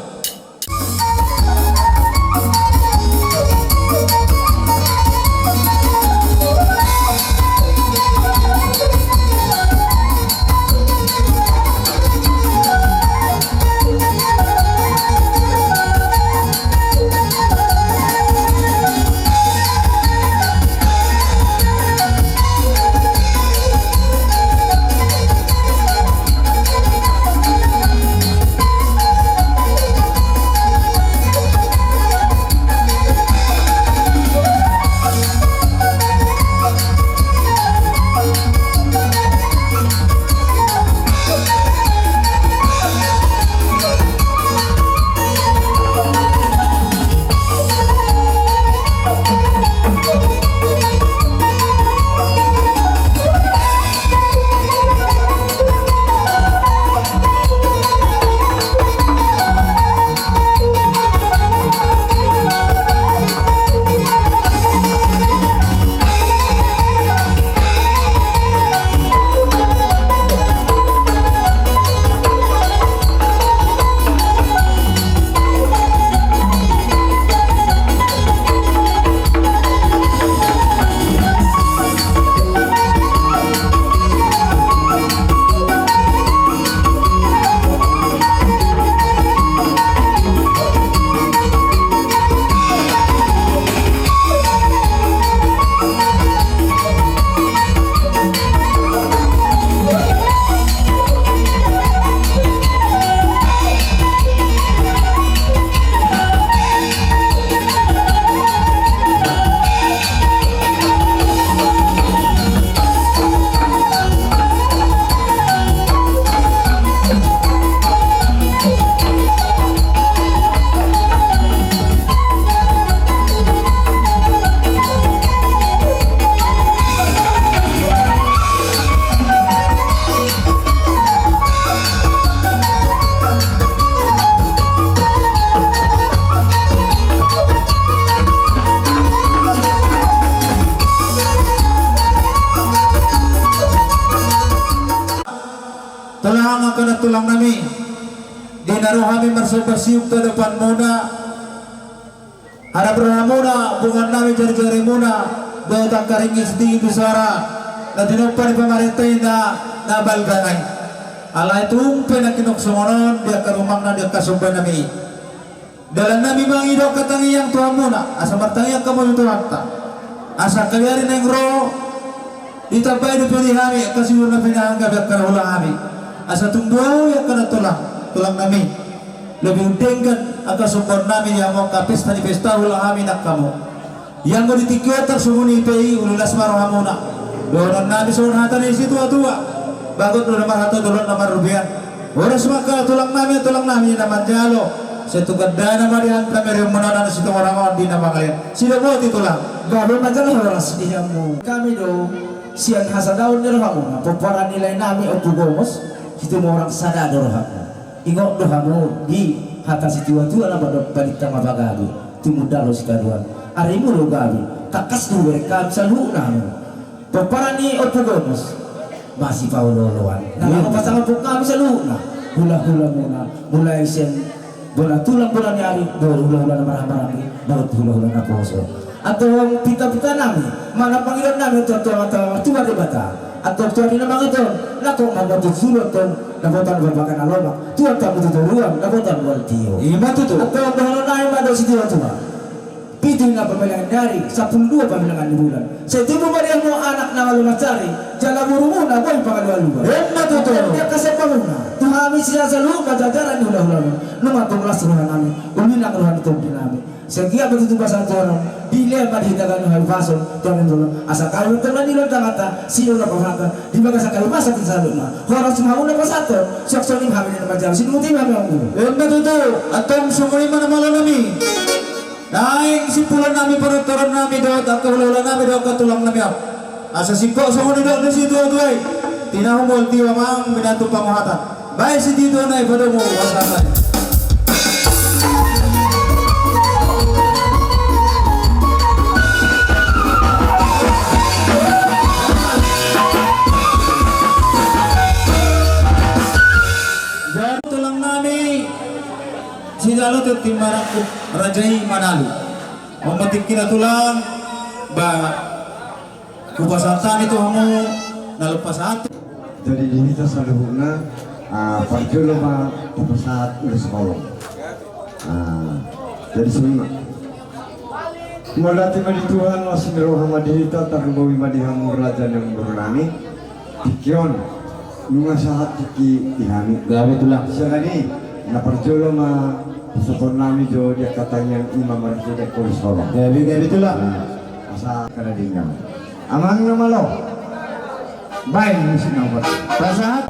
Tulang, angka na tulang nami, di na ro hami marsomba siuk tu adopanmuna, harap rohamuna, bongan nami, jari-jarimuna, dohot angka ringgit sitio bisara na tinompa ni pamarenta i na, na balga nai. Alai tung pe nangkin songon on di angka rumangna, di angka somba nami. Dalan nami mangido angka tangiang tu hamuna, asa martangiang hamu tu Tuhanta. Asa angka ari naeng ro, ditambai dope di hami angka siuhur na pinahan gabe angka na hula hami. Asa tung boi angka na tulang, tulang nami, lobi denggan angka sombaon nami di hamu angka pesta ni pesta hula hami nang hamu. Ianggo di tingki on tarsongon i pe i, uli las ma rohamuna. Dohonon nami songon hata ni situa-tua: Bagot do na marhata, dolok na marrobean. Horas ma angka tulang nami, tulang nami na manjalo. Sai tu gandana ma di hami pamereonmuna na sitongorang on di na mangalean. Sidoboti tulang. Gabe ma jala horas di hamu. Hami do sian hasadaon ni rohamuna, pomparan ni lae nami Ompu Gomos, Situmorang sada do rohamu. Ingot do hamu di hata situa-tua na mandok balintang ma pagabe. Tumundalhon sitadoan, arimu do gabe, tangkas do hubereng hami saluhutna hamu. Pomparan ni Ompu Gomos ma sipaolooloan. Na laho pasangaphon hami saluhutna hulahulamuna, mulai sian bona tulang bona ni ari, dohot hulahula na marhahamaranggi, dohot hulahula naposo. Antong pitapita nami, manang pangidoan nami tu Amanta Martua Debata. Antong tu ari na mangido on, nangkok ma hamu tutu antong dapotan bapa na lomak, tu angka hamu tu toruan dapotan mual tio. Ima tutu. Antong dohonon nami ma dohot sitiotio. Pitu na pamilangan ni ari, sampulu dua pamilangan ni bulan. Sai tubu ma di hamu anak na malo mansari, jala borumuna boi pangalualuan. Ima tutu. Di angka sombamuna tu hami sian saluhut pajajaran ni hulahulamuna, nunga tung las roha nami, uli nang roha ni tondi nami. Sai anggiat ma tutu pasahat on dilehon ma di hita ganup hahipason tu hami on, asa hami tongtong na nilehon Debata, sinur na pamatangkon di bagasan hahipason tu saluhutna. Horas ma hamu na pasahathon, suang songon i ma hami na manjalo, sinur ma hami hamu. Ima tutu. Antong songon i ma na malo nami. Naeng simpulon nami, panortoron nami dohot angka hulahula nami dohot angka tulang nami on. Asa singkop songon nidok ni situatua i: Tinahu mual tio, amang minantu pangohatan. Baen sitio na i padomu pasahaton. Tulang nami, sijalo tintin marangkup, raja i manalu. On ma tingkina tulang, ba hupasahat hami tu hamu na lam pasahat. Jadi di hita saluhutna, ah, parjolo ma tapasahat ulos holong. Ah, jadi songon i ma. Mauliate ma di Tuhan, las ni roha ma di hita, tarlumobi ma di hamu raja ni boru nami. Tingki on nunga sahat tingki di hami. Gabe tulang. Sian i na parjolo ma pasahaton nami jo di angka tangiang, i ma marhite ulos holong. Gabe, gabe tulang. Nah, asa kada denggan. Amang na malo. Baen musik na opat. Pasahat.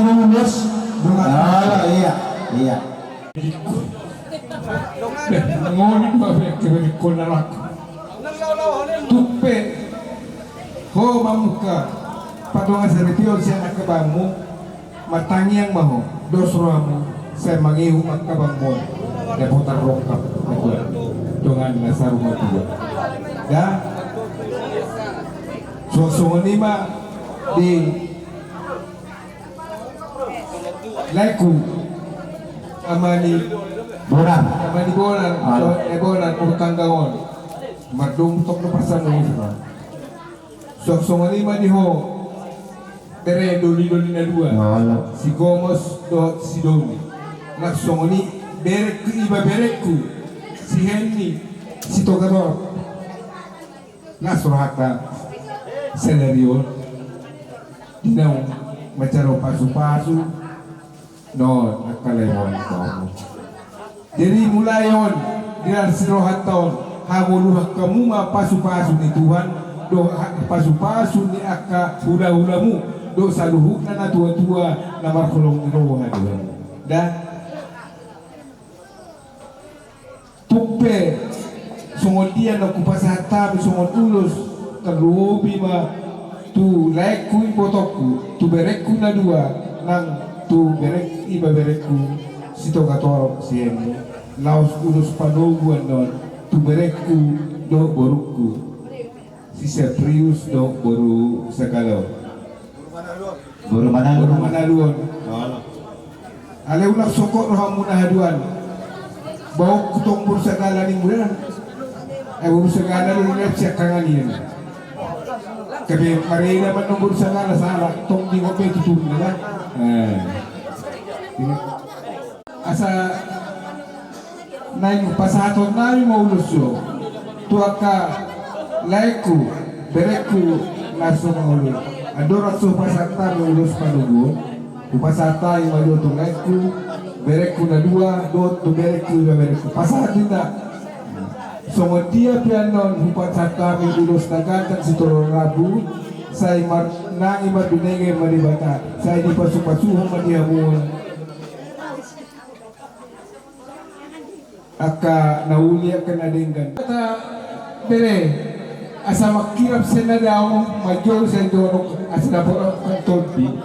Rumus. Iya, iya. Ngoni babe keberekon anak. Tung pe ho mamungka pardongan saripeon sian angka bangmu, martangiang ma ho, dos rohamu, sai mangihut angka bangmu on. Dapotan rongkap, dapotan dongan na saur matua. Da. Suang songon i ma di laengku, ama ni Bonar. Ama ni Bonar, ah, dohot ni Bonar, Bonar Tanggangon. Mardomu tong do parsamuhon. Suang songon i ma di ho bere doli-doli na dua. Olo. Si Gomos dohot si Doni. Nang songon i berekku, iba berekku, si Henni Sitogatorop. Las rohanta sadari on di naung manjalo pasu-pasu. Non angka lae on. Jadi mulai on di las ni rohanta on, hangoluhon hamu ma pasu-pasu ni Tuhan, dohot pasu-pasu ni angka hula-hulamu, dohot saluhutna natua-tua na marholong ni roha di hamu. Da. Tung pe songon dia na hupasahat hami songon ulos, tarlobi ma tu laengku ibotongku, tu berekku na dua, nang tu berek, iba berekku Sitogatorop si Henni, laos ulos panoguan on tu berekku dohot borungku. Si Saprius dohot boru Sagala on. Boru Manalu. Boru Manalu on. Alai unang sokot rohamuna haduan. Baokku tong boru Sagala ni muda. Eh, boru Sagala do nian siangkangan i. Gabe mareda ma tong boru Sagala, salah tong di ngope tuturna kan. Eh. Asa naeng pasahaton nami ma ulos on tu angka laengku, berekku na so mangolu. Andorang so hupasahat hami ulos panoguan, hupasahat hami ma jo tu laengku, berekku na dua, dohot tu berekku, iba berekku. Pasahat hita. Songon dia pe annon hupasahat hami ulos na ganjang sitorop rambu, sai mar-, nang i marbinege ma Debata, sai dipasu-pasuhon ma di hamu on. Angka na uli, angka na denggan. Hata bere, asa mangkirap sian na dao, manjou sian jonok, asa dapot angka tolpi.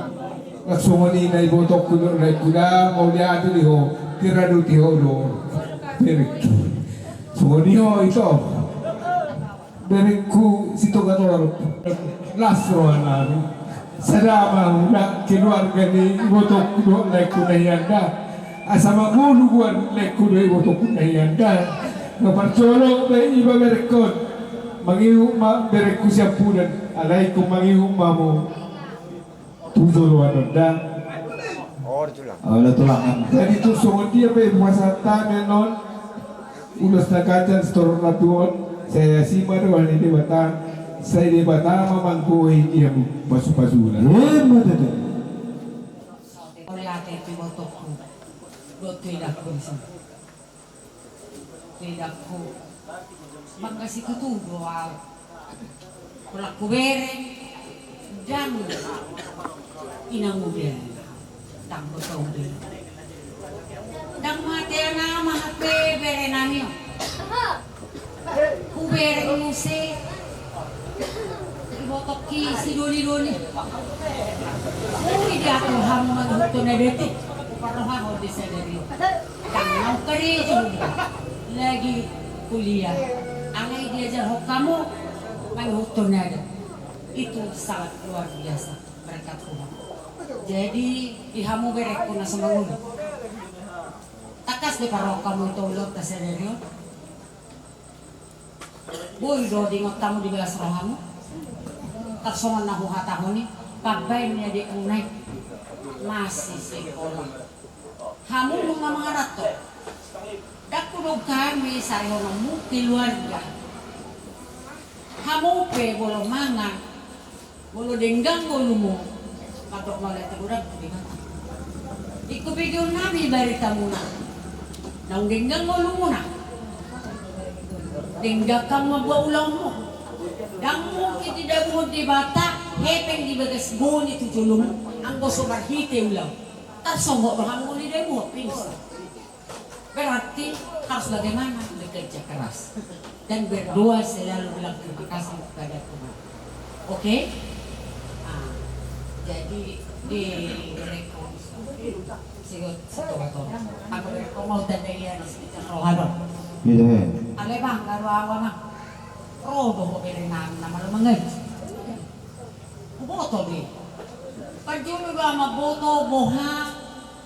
Nang songon i na ibotongku dohot laengku, da mauliate di ho, tiraduti ho do. Bere. Songon i ho ito. Berekku Sitogatorop, las roha nami. Sada ma hami keluarga ni ibotongku dohot laengku na hian da. Asa mangolu goar laengku dohot ibotongku na hian da. Na parjolo be iba berekkon. Mangihut ma berekku siampudan. Alai ingkon mangihut ma hamu tu joloan on da. Olo tulang. Jadi tung songon dia pe hupasahat hami annon ulos na ganjang sitorop rambu on, sai asi ma roha ni Debata, sai Debata ma manggohi di hamu pasu-pasuna. Ima tutu. Mauliate tu ibotongku dohot tu edangku di son. Edangku, mangkasi tutu do au. Holan hubereng, ndang inanguda, ndang botoda. Ndang mate ama hape bere nami on. Hubereng muse ibotongki si Doli-doli. Ui, diatur hamu mangihuthon adat i. Parrohahon di sadari on. Ndang naung karejo, lagi kuliah. Alai diajarhon hamu mangihuthon adat. Itu sangat luar biasa berkat Tuhan. Jadi di hamu berekku na so mangolu, tangkas do parrohahon hamu tu ulaonta sadari on. Boi do diingot hamu, dibalas rohamu. Tarsongon na huhatahon i, pambaen ni adikmuna i masih sekolah. Hamu nunga mangaranto. Ndang hudok hami sarihononmu keluarga. Hamu pe molo mangan, molo denggan ngolumuna, mandok mauliate godang tu Debata. Ingkon begeon nami baritamuna. Naung denggan ngolumuna, denggan hamu mamboan ulaonmu. Ndang mungkin didabuhon Debata Hepeng di bagas boni tu jolom, anggo so marhite ulaon. Tarsonggop do hamu ngolu i, demu ho, finish. Berarti harus bagaimana? Bekerja keras dan berdoa selalu, bilang terima kasih kepada Tuhan. Oke? Ah, jadi di rekom sigot sitogaton. Aku rekom mau tanda ia di sekitar roha dong. Iya. Ale bang, kalau awal mah. Ro do ho bere nami na malo mangaji. Huboto be. Parjolo do ama boto boha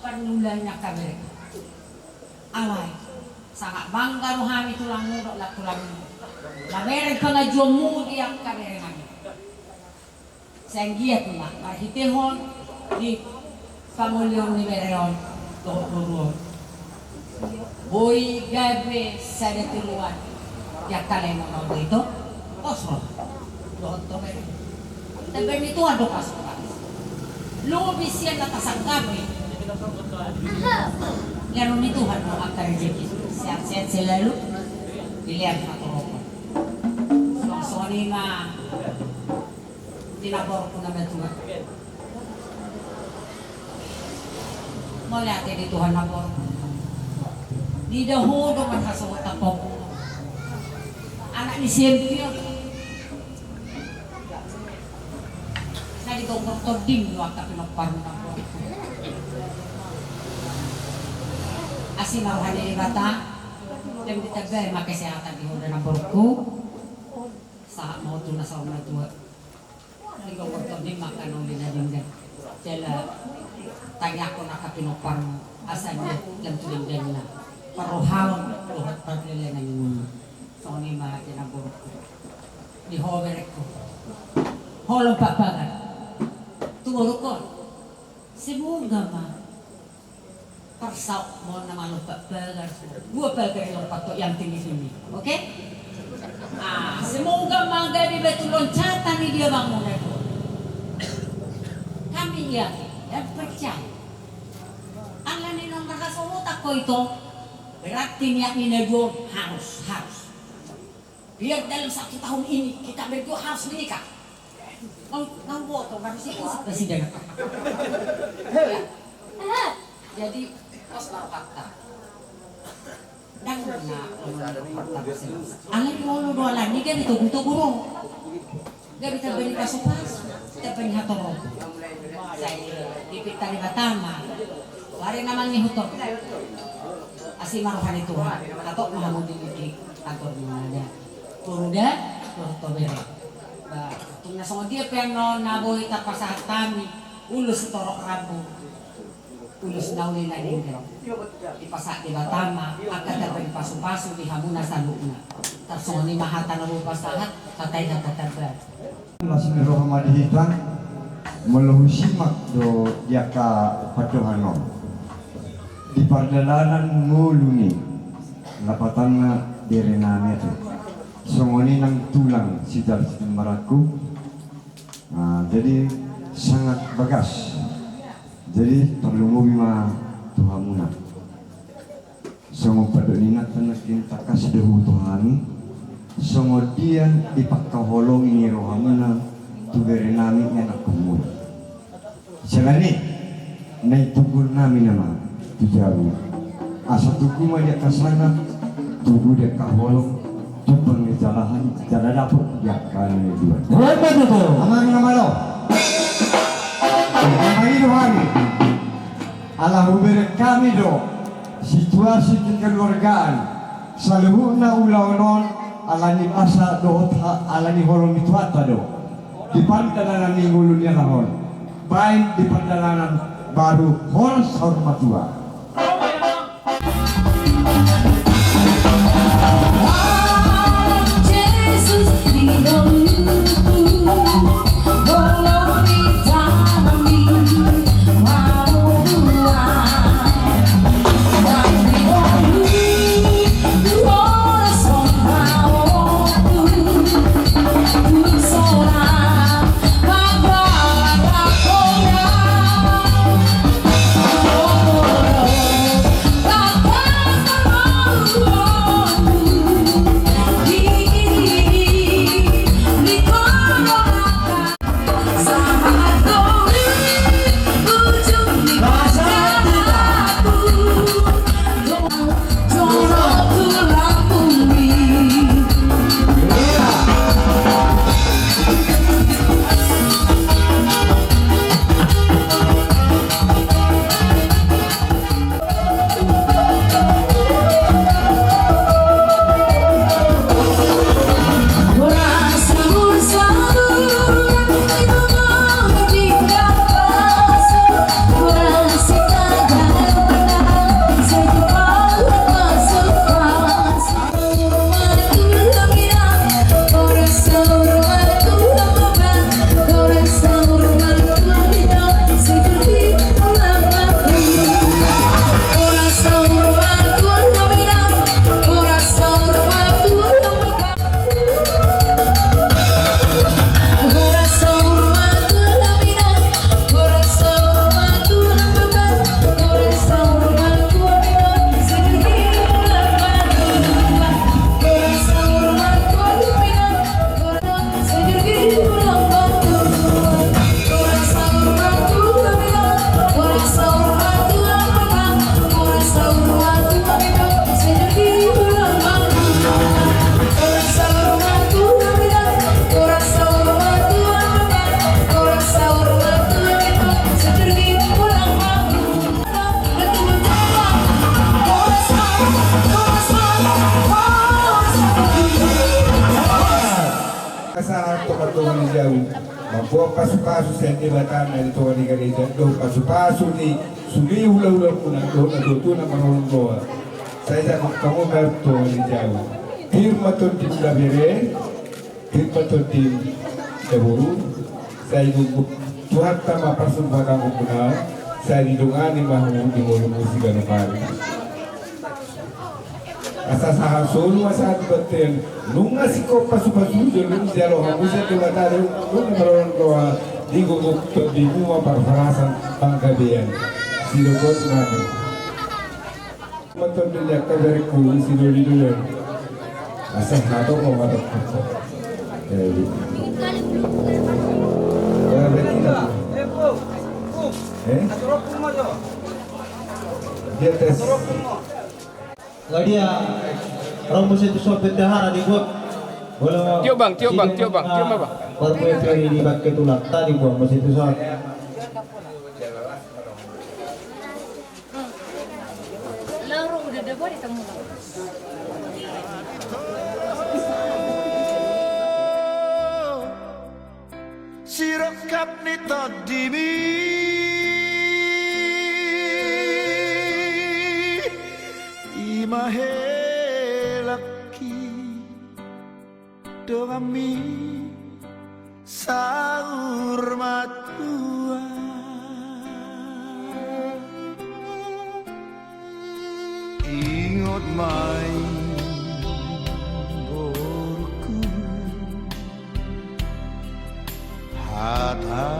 parnulahon ni angka bere. Alai sangat bangga do hami tulangmu dohot tulangmu. Mamereng pangajuonmu di angka bere nami. Sai anggiat ma marhitehon di pangolion ni bere on dohot boru on, boi gabe sada tiruan di angka lelengna on do ito. Pos ro dohot ho bere. Tamba ni Tuhan do pasupasu. Lobi sian na tasangkapi. Lehon ni Tuhan do angka rejeki. Sehat-sehat selalu. Dilehon hatorop. Songon i ma di namborungku na matua. Mauliate di Tuhan namborungku. Diida ho do marhasohotan ho. Anak ni si Empi on. Na di gonggong tonding do angka pinomparmu namborungku. Asi ma roha ni Debata. Dem ditambai ma kesehatan di ho da namborungku. Sahat ma ho tu na saur matua. Di gonggong tonding ma angka na uli na denggan. Jala tangiangkon angka pinomparmu asa na lam tu dengganna parrohaon dohot parlelengna ni ngolu. Songon i ma di namborungku. Di ho berengku. Holong papagar tu borungkon. Semoga ma parsautmon na malo papagar. Dua pagar i lompat ho yang tinggi-tinggi. Oke? Ah, semoga ma gabe batu loncatan i di abangmu na dua. Kami yakin dan percaya. Alani na marhasohotan ho ito. Berarti niat ni na dua harus, harus. Biar dalam satu tahun ini kita berdua harus menikah. Nang, nang boto, nang sini, sini, sini. Ya. Jadi, pos ma rohanta. Dang na, alai molo do alani gabe togu-togu ro. Gabe tamba ni pasu-pasu, tamba ni hatorop. Sai dipinta Debata ma. Wari na mangihut ho. Asi ma roha ni Tuhan. Hatop ma hamu di kantor ni Mada. Boru da, boru ho bere. Ba, tung na songon dia pe annon na boi tarpasahat hami, ulos sitorop rambu, ulos na uli na denggan. Dipasahat Debata ma angka tamba ni pasu-pasu di hamuna saluhutna. Tarsongon i ma hata na boi pasahat, hata i hata tamba. Las ni roha ma di hita, molo husimak do di angka pandohan on. Di pardalanan ngolu ni lapatanna bere nami ate. Songon i nang tulang sitar situmbarangku. Nah, jadi sangat bagas. Jadi tarlumobi ma tu hamuna. Songon pandok ni inanta nangkin, tangkas do huboto hami songon dia dipangkaholongi ni rohamuna tu bere nami ianakhonmuna. Siala ni i, naeng tugur nami nama tu jabu. Asa tugu ma di angka sangap, tugu di angka holong, tumpang ni jala hami, jala dapot di angka na dua. Amang na malo. Amang i do hami. Ala hubereng hami do situasi kekeluargaan saluhutna ulaon on, ala ni basa dohot ala ni holong ni Tuhanta do. Di pardalanan ni ngolu ni halak on, baen di pardalanan baru horas saur matua. Boan pasupasu sian Debata na di tonga ni gareja, dohot pasupasu ni sude hulahula muna dohot natuatua na marholong roha. Sai jago hamu ma tu tonga ni jabu. Pir ma tondim da bere, pir ma tondim da boru. Sai guguk Tuhanta ma parsumbahan muna, sai didongani ma hamu di ngolum musik anu mari. Asa sahat solu ma sahat baten. Nunga singkop pasupasu jolma jalo hamu sian Debata do, nunga marholong roha, di gogok tondimu ma parhorasan panggabean. Sidok nami. Maton di liak kabarek ku sidoli dua. Asa hato ko maton. Eh, eh, berarti tak. Eh? Dia tes. Lah dia, ro muse tu son bendahara dibuat. Tiop, Bang, tiop, Bang, tiop, Bang, tiop, Bang. Baru gue pilih di bangke tulang tadi buat muse tu son. Lauro udah ada buat di tengah. Sirongkap ni tondimi, i ma helangki, donganmi saur matua. Ingot ma i boruku, hata